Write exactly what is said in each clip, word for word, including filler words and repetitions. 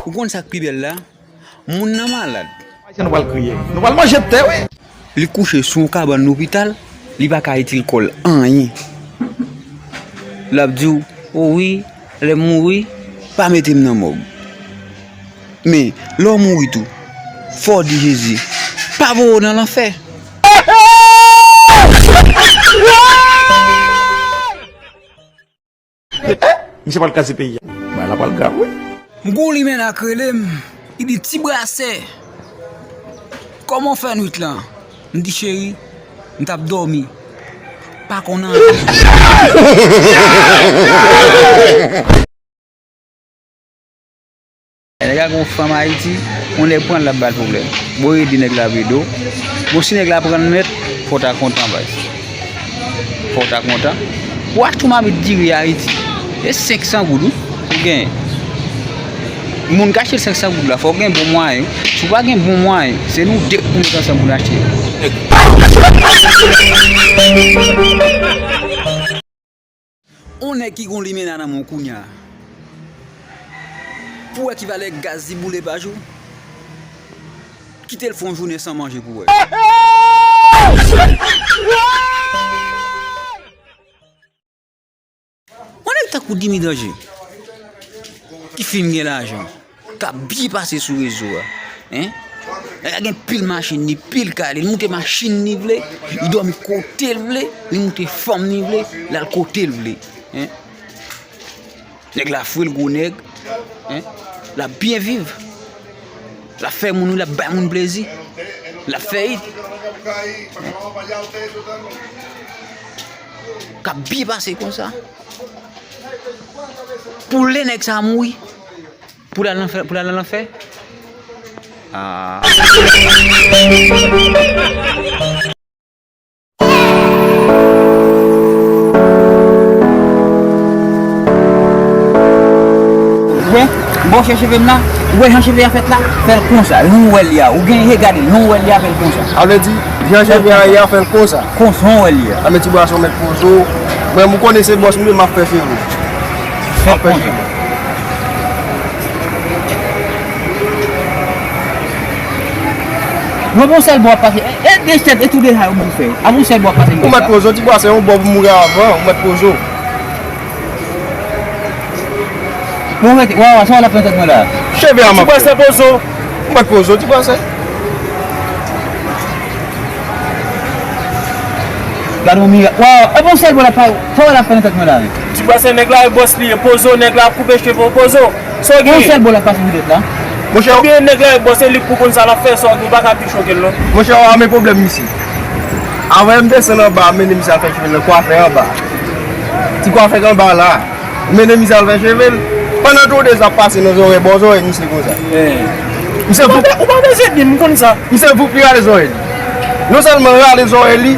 Ou konn sa k pi bèl la? Moun nan malad. Ayisyen, nou pral kriye. Nou pral manje tè, wi. Li kouche sou yon kabann lopital, li pa ka itil kò l anyen. L ap di w, "O wi, lè m mouri, pa mete m nan mòg. Men, lè w mouri tou, fò w di Jezi, pa voye w nan lanfè." Misye pral kraze peyi a. Bagay la pral grav, wi. M gon limena k rele m, li di, "Ti Brasè, kòman w fè nwit lan?" M di, "Cheri, m t ap dòmi. Pa konn anyen." Nèg la gon fanm Ayiti, yon nèg pran l, l ap ba l pwoblèm. Bon, ede nèg la vle do. Bon, si nèg la pran l nèt, fò w ta kontan, baz. Fò w ta kontan. Pou w achte yon mamit diri Ayiti, se senk san goud, wi, ou genyen. Moun k achte l senk san goud la, fò w gen bon mwayen, wi. Si w pa gen bon mwayen, se nou de pou nou met ansanm pou n achte l. On nèg ki gon limena nan men w kounya, pou w wè ki valè gaz li boule pa jou, kite l fè yon jounen san manje pou w wè. On nèg tankou Dimi Danje, ki fin gen lajan, k ap byen pase sou rezo a. Hein? Nèg la gen pil machin, li pil kay li, li moute machin li vle, li dòmi kote l vle, li moute fanm li vle, l al kote l vle. Hein? Nèg la fre l gwo nèg. Hein? L ap byen viv. L ap fè moun ri, l ap bay moun plezi. L ap fè it. K ap byen pase konsa. Pou lè nèg sa a mouri, pou l al nan lanfè, pou l al nan lanfè. Ah. Ou wè, bò chè cheve m la, ou wè jan cheve a fèt la, fè l konsa, jan w wè l ye a, ou gen je gade l, jan w wè l ye a, fè l konsa. Sa vle di, jan cheve a ye a, fè l konsa. Konsa, jan w wè l ye a. Sa vle di, bwa, si w mèt poze w, mwen, m konnen se bòs m ye, m ap fè cheve. Fè l konsa. Mwen, bon sèl bò ap pase. E, e de tèt, e tou de sa yo pou fè. A bon sèl bò ap pase. Ou mèt poze w, ti bwa, se yon bò pou mouri avan, ou mèt poze w. Bon, rete, wa, wa, sa w la fè tèt mwen la. Cheve a, ti bwa, se poze w. Ou mèt poze w, ti bwa, se. Gade yon mirak. Wa, e bon sèl bò la pa, sa w la fè nan tèt mwen la, men. Ti bwa, se nèg la, e bòs li ye, poze w, nèg la ap koupe cheve w, poze w. Sa w gen? Yon sèl bò l ap pase sou tèt la. Monchè, ebyen, nèg la e bòs, se li k pou konn sa l ap fè, sa w gen, ou pa ka pi choke l, non. Monchè, w a men pwoblèm misye. Avan m desann anba, m mennen misye al fè cheve l nan kwafè anba. Ti kwafè k anba la. M mennen misye al fè cheve l. Pandan tou de sa ap pase nan zòrèy, bò zòrèy misye konsa. Misye voup. Ou pa bezwen di m, m konn sa. Misye voup li rale zòrèy li. Non sèlman rale zòrèy li,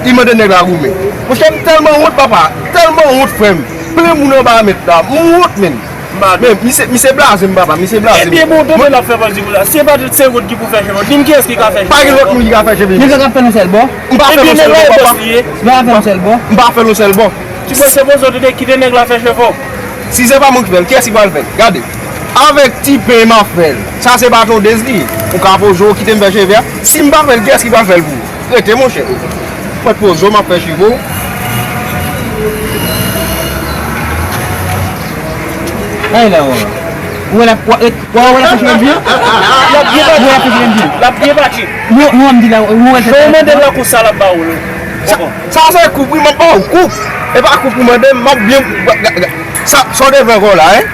li mande nèg la goumen. Monchè, m tèlman wont, papa. Tèlman wont, frè m. Plen moun anba mèt la. M wont, menn. Men, misye, misye blaze m, papa, misye blaze m. Ebyen, bon, tande l ap fè bandi pou la. Si se pa tout se wont ki pou fè cheve, di m kiyès ki ka fè cheve. Pa gen lòt moun ki ka fè cheve. Nèg la ka fè l yon sèl bò. M pa fè l yon sèl bò, papa. Nèg la ka fè l yon sèl bò. M pa fè l yon sèl bò. Ti bò, se poze w, tande, kite nèg la fè cheve w. Si se pa mwen ki fè l, kiyès ki pral fè l? Gade. Avèk ti pen m ap fè l. Sa se pa tondez li. Ou ka poze w, kite m fè cheve a. Si m pa fè l, kiyès ki pral fè l pou ou? Rete, monchè. Mwen poze w, m ap fè cheve w. Ay la, wè. Ou wè l ap, wè, wè, wè l ap fè cheve l byen? L ap byen pati. L ap byen pati. Non, non, m di la, ou wè l fè. Fò w mande l nan kou sa l ap ba ou, non. Sa, sa se koup, wi, m ap ba w koup. E pa koup ou mande m, m ap byen, sa, sa w te vle ankò la, hein?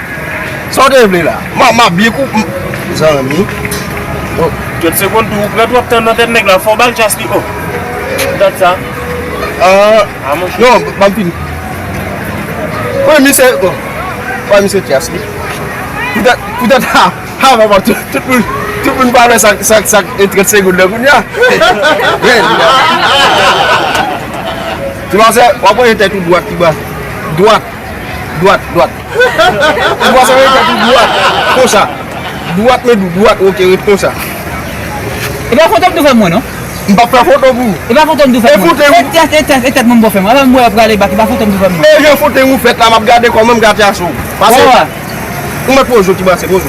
Sa w te vle la? M a, m a byen koup, m, zanmi. Oh. Trant segonn tou, ou pran twòp tan nan tèt nèg la, fò w ba l chas li, oh. Dat sa. Ah, ah, monchè. Non, ban m fini. Wi, misye, bon. Wi, misye chas li. Poutèt, poutèt, ha, ha, papa, tout, tout moun, tout moun pa wè sa, sa, sa, e trant segonn nan kounye a. Ti bwa se, w ap manje tèt ou dwat, ti bwa. Dwat. Dwat, dwat. Ou pase rete tou dwat. Konsa. Dwat, men dou, dwat, ok, ret konsa. E pa foto m tou fè mwen, non? M p ap fè foto pou ou. E pa foto m tou fè mwen. E foto ou. E tèt, e tèt, e tèt mwen m pou fè mwen. Avan m wè prale bak, e pa foto m tou fè mwen. E jan foto ou fèt la, m ap gade kòman m gate asou. Pase. Ou mèt poze w, ti bwa, se poze w.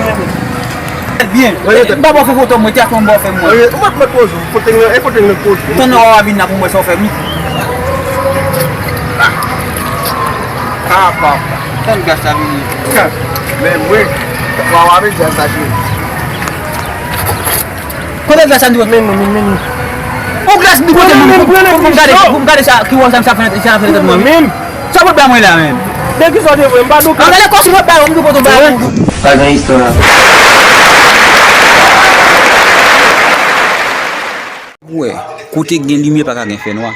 m renmen. Byen. M pa ba w fè foto mwen, te ak mwen ba w fè mwen. Ou mèt mèt poze w, foto nan, e foto nan poze. Tan nan w a vin la pou mwen sa w fè m. Ah, papa. Tan gras la vini. Men mwen, w a vin sa cheri. Kote glas sa nou? Men nou, men, men nou. On glas nou kote nou? Pou m gade, pou m gade sa, ki wòl sa m sa fè nan tèt mwen. Men. Sa pot ba mwen la menm? De ki sa w te vle? M pa nou. An gade kòs mwen ba yo, m di kote ba yo. Pa gen istwa. Wè, kote gen limyè pa ka gen fènwa.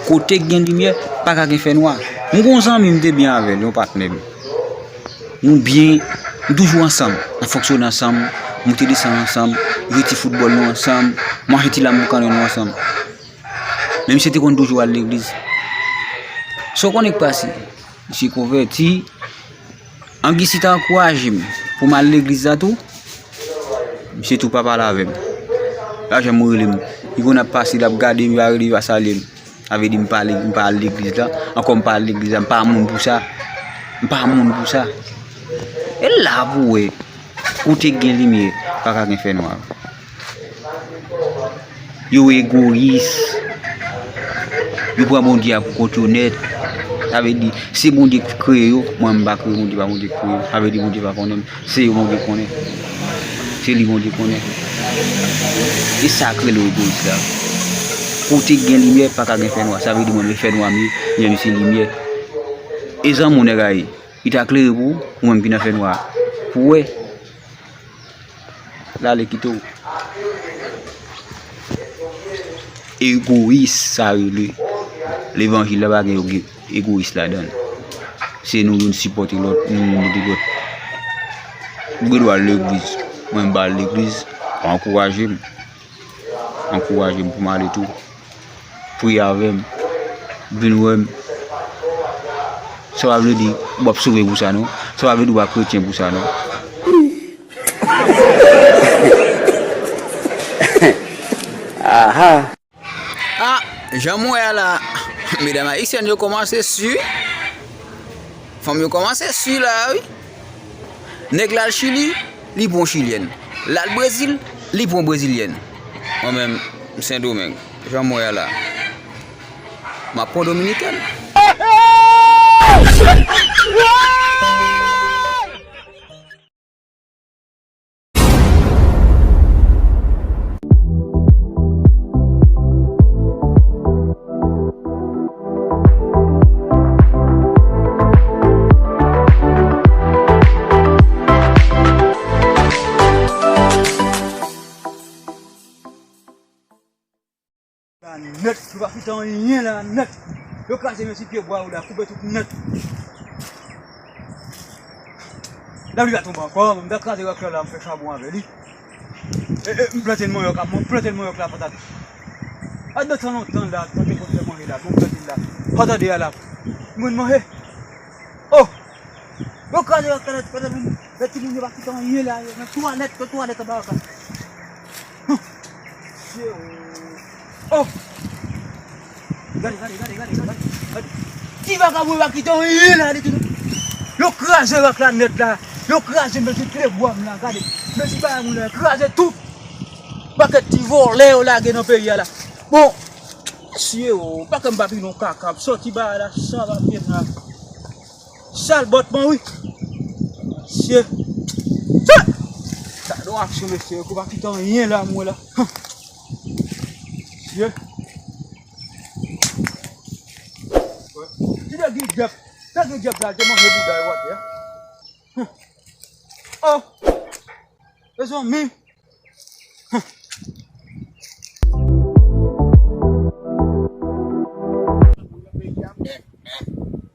Kote gen limyè pa ka gen fènwa. M gon zanmi m te byen avè l, yon patnè m. Nou byen, nou toujou ansanm. N ap fonksyone ansanm, moute desann ansanm, jwe ti foutbòl nou ansanm, manje ti lam boukannen nou ansanm. Men misye te konn toujou al legliz. Sa w konnen k pase? Misye konvèti. Angisit ankouraje m pou m al legliz la tou. Misye tou pa pale avè m. Pa janm rele m. Li konn ap pase, l ap gade m, li pa rele, li pa salye m. Sa vle di m pa le-, m pa al legliz la. Ankò m pa al legliz la, m pa moun pou sa. M pa moun pou sa. E la pou wè, kote gen limyè, pa ka gen fènwa. Yo egoyis. Yo pran Bondye a pou kont yo nèt. Sa vle di, se Bondye ki kreye yo, mwen m pa kreye Bondye, pa Bondye ki kreye m. Sa vle di Bondye pa konnen m. Se yo Bondye konnen. Se li Bondye konnen. E sa k rele egoyis la. Kote gen limyè, pa ka gen fènwa. Sa vle di mwen menm fènwa m ye, li menm se limyè. E zanmi w nèg a ye. Li ta klere pou ou, ou menm ki nan fènwa a. Pou w wè. L ale kite w. Egoyis sa rele. Levanjil la pa gen egoyis ladan l. Se nou youn sipòte lòt, nou youn ede lòt. Ou gen dwa al legliz. Mwen m pa al legliz. Ankouraje m. Ankouraje m pou m ale tou. Priye avè m. Vin wè m. Sa pa vle di w ap sove pou sa non. Sa pa vle di w pa kretyen pou sa non. Aha. Ah, jan m wè a la, medam ayisyèn yo kòmanse si. Fanm yo kòmanse si la, wi. Nèg la al Chili, li pran chilyèn. L al Brezil, li pran brezilyèn. Mwen menm, m Sendomeng. Jan m wè a la, m ap pran dominikèn. La nèt, yo pa kite anyen la nèt. Yo kraze men ti pye bwa yo la, koupe tout nèt. Lapli pa tonbe ankò, m ta kraze rèk la, m fè chabon avè li. E, e, m plante manyòk la, m plante manyòk la, patat. A, de tan lontan la, tande konn fè manje la, bon, m plante la. Patat de a la. Moun manje. Oh! Yo kraze rèk la nèt, patat, men, men timoun yo pa kite anyen la, yo nan twalèt, yo twalèt anba rèk la. Hum. Mesye, oh. Oh! Gade, gade, gade, gade, gade, gade. Ti vagabon yo pa kite anyen la, li tou. Yo kraze rèk la nèt la. Yo kraze, men ti pye bwa m la, gade. Men ti bagay moun la, kraze tout. Pakèt ti vòlè yo lage nan peyi a la. Bon, mesye, oh, pa kè m pa pi non kaka, m sòti bagay la, sa va byen la. Sal bòt mwen, wi. Mesye. Tchè! Gade yon aksyon, mesye, yo pa kite anyen la, mwen la. Hum. Mesye. Ti nèg gen dyèb. Nèg gen dyèb la, te manje bouda yo atè a. Hum. Oh! Mezanmi.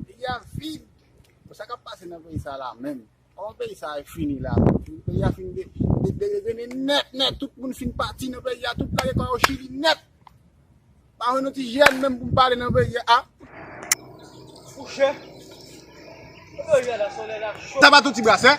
Peyi a vid. Sa k ap pase nan peyi sa la menm? Kòman peyi sa a fini la? Peyi a fin de, de, deregrene nèt, nèt. Tout moun fin pati nan peyi a. Tout lage kò yo Chili nèt. Pa jwenn yon ti jèn menm pou m pale nan peyi a. Monchè. Yo, yo, la solèy la cho. Sa pa tou ti brasè.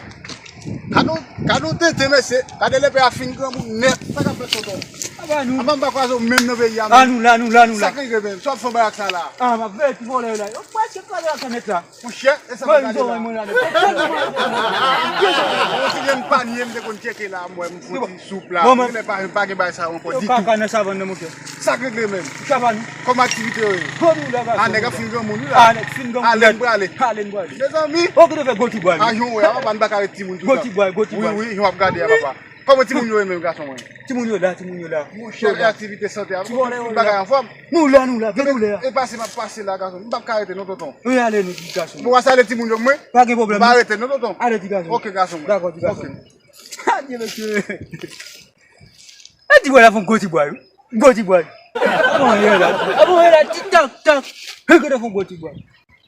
Gade yon, gade yon tenten, mesye. Gade lepè a fin granmoun nèt. Sa k ap fèt, tonton? Apa nou. Apa m pa kwaze w menm nan peyi a, menm. A nou la, nou la, nou la. Sa k rive menm? Sa w ap fè bay ak sa la? A, m ap veye ti vòlè yo la. Yo prèske kraze ak sa nèt la. Monchè, e sa m ap gade la. Mwen, mwen, mwen, mwen, mwen, mwen, mwen, yon ti grenn panye m te konn tcheke la, m wè m fouti soup la. Mwen, mwen. Mwen pa, pa gen bay sa ankò ditou. Yo kaka nan savann nan, monchè. Sa k regle menm? Sa pa nou. Kòman aktivite yo ye? Bon, nou la, gason. A, nèg ap fin granmoun, wi, la. A, nèg fin granmoun. Ale, n prale. Ale, n prale. Mezanmi. O, ki te fè gwo ti bwa, wi. A, jan w wè a, papa, n pa ka ret timoun toutan. Gwo ti bwa, gwo ti bwa. Wi, wi, jan w ap gade a, papa. Kòman timoun yo ye menm, gason mwen? Timoun yo la, timoun yo la. Monchè, aktivite sante a. Ti vòlè yo la. Bagay anfòm. Nou la, nou la, vin nou la. E pase m ap pase la, gason. M p ap ka rete non, tonton. Wi, ale nou, ti gason. Bon, w a salye timoun yo pou mwen? Pa gen pwoblèm. M pa rete non, tonton. Ale, ti gason. Oke, gason mwen. Dakò, ti gason. Oke. Adye, mesye. E ti bwa la fè yon gwo ti bwa, wi. Gwo ti bwa. Bon, e la. A bon, e la, ti tak, tak. E gade fè yon gwo ti bwa.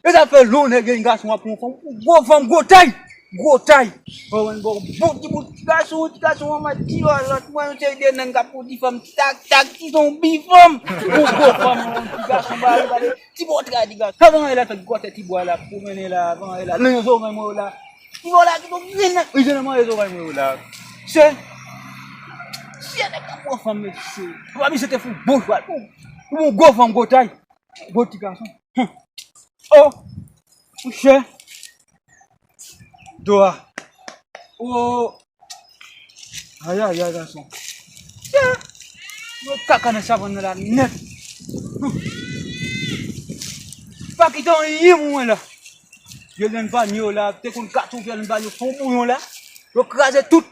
E sa fè lè w nèg gen gason ap pran fanm, gwo fanm, gwo tay. Gwo tay. Bon, bon, bon, ti bout, ti gason, ti gason, manman, ti lòlòt, mwen, yon seri de nèg k ap pran ti fanm, tak, tak, ti zonbi fanm. Bon, gwo fanm, ti gason, ba, ba, ti bò tra, ti gason. Avan, e la, fè gwòtè ti bwa la, pwomennen la, avan, e la, nan zòrèy mwen la. Ti bò la, ki bon, grenn nan, wi, grenn nan, mwen, zòrèy mwen la. Se, se nèg k ap pran fanm, mesye. Papa, misye te fou, bon chwa, bon, bon, gwo fanm, gwo tay. Gwo ti gason. Hum. Oh! Monchè. Do a. Oh! Ayayay, gason. Yeah! Mwen kaka nan savann nan la nèt. Hum. Pa kite anyen pou mwen la. Yo jwenn panye yo la, te konn katon vyòl anba yo fon bouyon la. Yo kraze tout.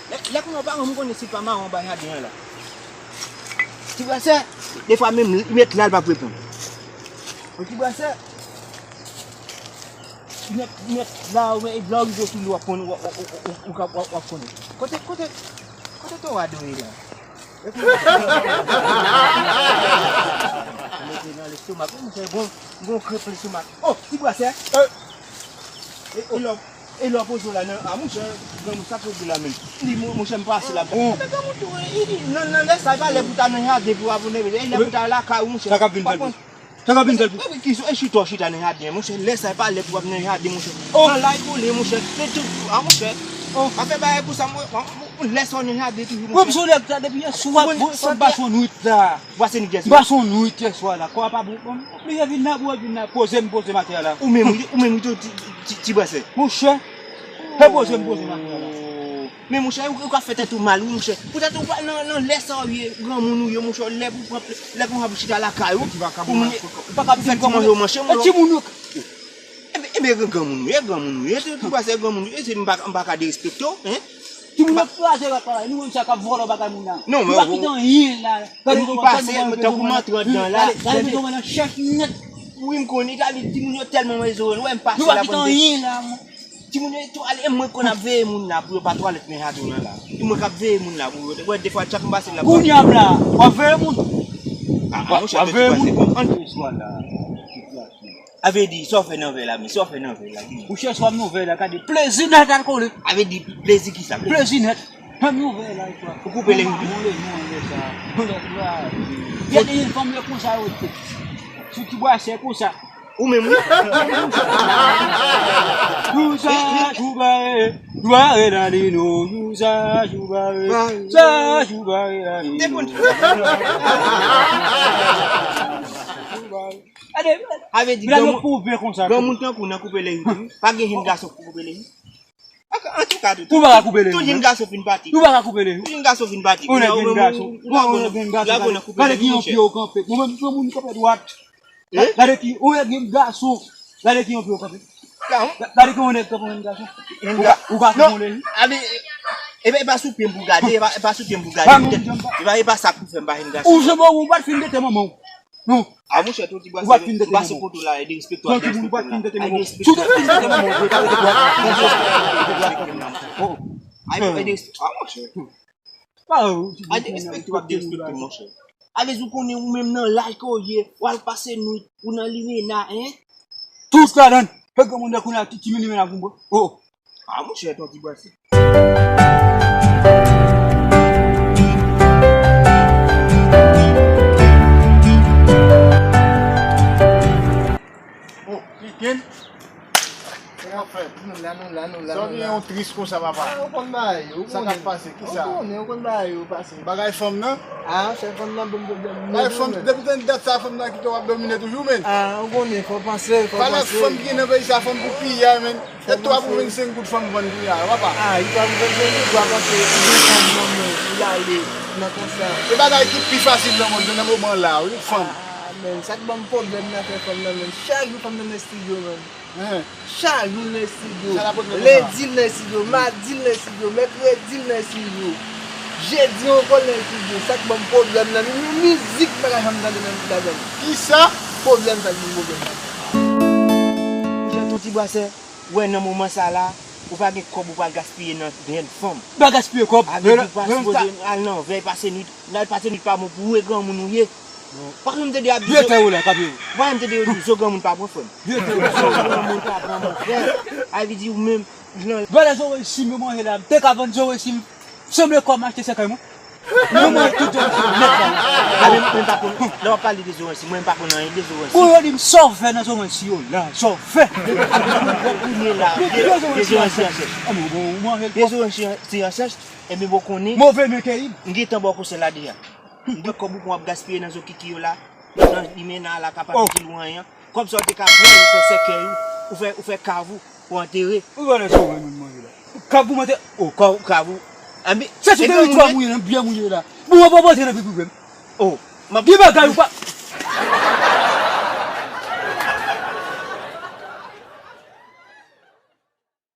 Lè, lè kounye a w pa rann m konnen si l pa mawon anba jaden an la. Ti brasè, defwa menm li mèt la, l p ap reponn. Ti brasè. Nèt, nèt, la, ou, la w rive sou li, w ap konn, w, w, w, w, w, w, w ap konnen. Kote, kote, kote towa do ye la? Epi, mete nan lestomak, monchè, bon, bon krep lestomak. Oh, ti brasè. E, e lò, e lò poze w la, nan, a, monchè, granmoun sa k regle la menm. Li, mon, monchè, m pase la. Bon. Men granmoun tou, i, i, nan, nan lè sa, e pa lè pou ta nan jaden pou abone, e lè pou ta lakay ou, monchè. Sa k ap vin fè l. Sa k ap vin fè l pou. Wi, wi, ki sou, e chita w chita nan jaden, monchè, lè sa e pa lè pou w ap nan jaden, monchè. Oh! Nan lay kole, monchè. Men tout, a, monchè. Oh! Pa fè bagay konsa, mwen, mwen, mwen, lè sa w nan jaden toujou, monchè. Mwen, m sou nèg sa depi yè swa, mwen, m pa sou nwit la. Pase nwit yè swa. M pa sou nwit yè swa la. Kò a pa bon, bon, m oblije vin la, pou vin la, poze m, poze m atè a la. Ou menm, ou menm, ou ti, ti, ti, ti brasè. Monchè, e poze m, poze m atè a la. Men monchè, ou, ou ka fè tèt ou mal, wi, monchè. Poutèt ou pa nan, nan lè sa w ye, granmoun ou ye, monchè, lè pou pran, lè pou pran pou chita lakay ou, pou moun, ou pa ka pou fè ti manje ou manche, monchè. Timoun yo. Enben, enben, granmoun ou ye, granmoun ou ye, se tou pase granmoun ou ye, se m pa, m pa ka derespekte w, en. Timoun yo kraze lòt bagay, nou menm sa k ap vòlò bagay moun nan. Non, men ou pa kite anyen la. Gade ou pase, tankou m antre anndan la. Gade, gade, gade, gade, chèch nèt. Wi, m konnen, gade, timoun yo tèlman rezo, ou wè m pase la. Nou pa kite anyen la, mwen. Timoun yo twalèt, e mwen konn ap veye moun la pou yo pa twalèt nan jaden an la. E mwen k ap veye moun la pou yo. Wè, defwa, chak m pase la. Kounye a m la, w ap veye moun? A, a, monchè, w ap veye moun? Ann fè istwa la. A vle di, sa w fè nan vè la, men sa w fè nan vè la, ki? Monchè, swa m nan vè la, gade, plezi nèt alkole. A vle di, plezi kisa? Plezi nèt. Menm yon vè la, istwa. Ou koupe le. Bon, le, non, le, sa. Gade, yon fanm yo konsa, yo te. Sou ti bwa, se konsa. Ou menm, wi. Youza, Joubare, Joubare Lalino, Youza, Joubare, Sa, Joubare Lalino. Te konn. Gade, gade yo pwouve konsa. Granmoun tankou nan koupe le wi. Pa gen jenn gason pou koupe le wi. Antouka, tout, ou pa ka koupe le tout jenn gason fin pati. Ou pa ka koupe le wi. Tout jenn gason fin pati. Ou nèg jenn gason. Ou pa konn koupe le wi. Gade ki yon pye ou kanpe. Mwen menm, mwen moun kanpe dwat. Gade ki, ou nèg yon gason. Gade ki yon pye w kanpe. Gade ki yon nèg kanpe yon gason. Ou ka, ou ka koupe yon lè. E pa, e pa sou pye m pou gade, e pa, e pa sou pye m pou gade. E pa, e pa sa k pou fè m pa yon gason. Ou janbe ou pa t fin tete manman w. Non. A monchè, tonton, ou pa se poto la, e derespekte w ap derespekte m la. Tonton, ou pa fin tete manman w. Tonton, ou pa fin tete manman w. Ay, e derespekte, a monchè. A derespekte w ap derespekte m, monchè. Alèz ou konnen ou menm nan laj ke w ye, w al pase nwit, ou nan limena, en? Tout ladann. Fè granmoun nan kounye a, ti, ti limena pou mwen. Oh. Ah, monchè, ton ti brase. Bon, Kikin. Kòman w fè? Nou la, nou la, nou la, Sa w nou gen la. Yon tris konsa, papa? Ah, ou konn bagay yo, ou Sa k ap konnen. Pase? Kisa? Ou konnen, ou konn bagay yo pase. Bagay fanm nan? Ah, se fanm nan ban m pwoblèm. Bagay fanm, depi tann dat sa, fanm nan kite w ap domine toujou, men. Ah, ou konnen, fò panse, fò Pale ak panse. Fanm ki gen nan peyi sa, fanm pou piyay, men. E twa pou vennsenk goud fanm vann kounye a, papa. Ah, li pa pou vennsenk goud, ou pa panse, ou gen fanm nan men, ou ale nan konsa. E bagay ki pi fasil nan mond nan, nan moman la, wi, fanm. Ah, men, sa k ban m pwoblèm nan fè fanm nan, men. Chak jou fanm nan nan estidyo, men. Hein. Chak jou l nan estidyo. Sa la pwoblèm nan. Lendi l nan estidyo, madi l nan estidyo, mèkredi l nan estidyo. Jedi ankò l nan estidyo. Sa k ban m pwoblèm nan. Menm yon mizik m pa ka janm tande nan ladan l. Kisa? Pwoblèm sa k ban m pwoblèm nan. Jan tou ti bwasè, wè nan moman sa la, ou pa gen kòb ou pral gaspiye nan dèyè fanm. Pa gaspiye kòb. Avè di ou pa sipoze al nan vèy pase nwit. Nan pase nwit pa bon pou ou e granmoun ou ye. Paske m tande y ap di Vye tè ou la, k ap ye. Paske m tande yo di zo granmoun pa bon frè m. Vye tè ou la. Zo granmoun pa bon mon frè. A vle di ou menm, jan Gade zo resi m yo manje la, m te ka vann zo resi m. Sanble kòb m achte sèkèy mwen. Mwen manje tout zo resi m nèt la. Mwen, mwen pa konn, lè w ap pale de zo resi, mwen m pa konn anyen de zo resi. Bon, yo di m sa w fè nan zo resi yo la, sa w fè. Kounye la, de, de zo resi an chèch. Ah, men bon, ou manje l. De zo resi an chèch, ebyen bon konnen. Move men terib. M gentan ba w konsèy la deja. M wè kòb ou pran w ap gaspiye nan zo kiki yo la, nan limena la k ap itil ou anyen. Kòb sa w te ka pran ou fè sèkèy ou, ou fè, ou fè kav ou, ou antere. Ou wè nan sa w wè moun manje la. Kav pou m antere. Oh, kav, kav ou. Anben, se sou teritwa m ou ye nan byè m ou ye la. Bon, mwen pa antre nan pi pwoblèm. Oh, m ap Gen bagay ou pa.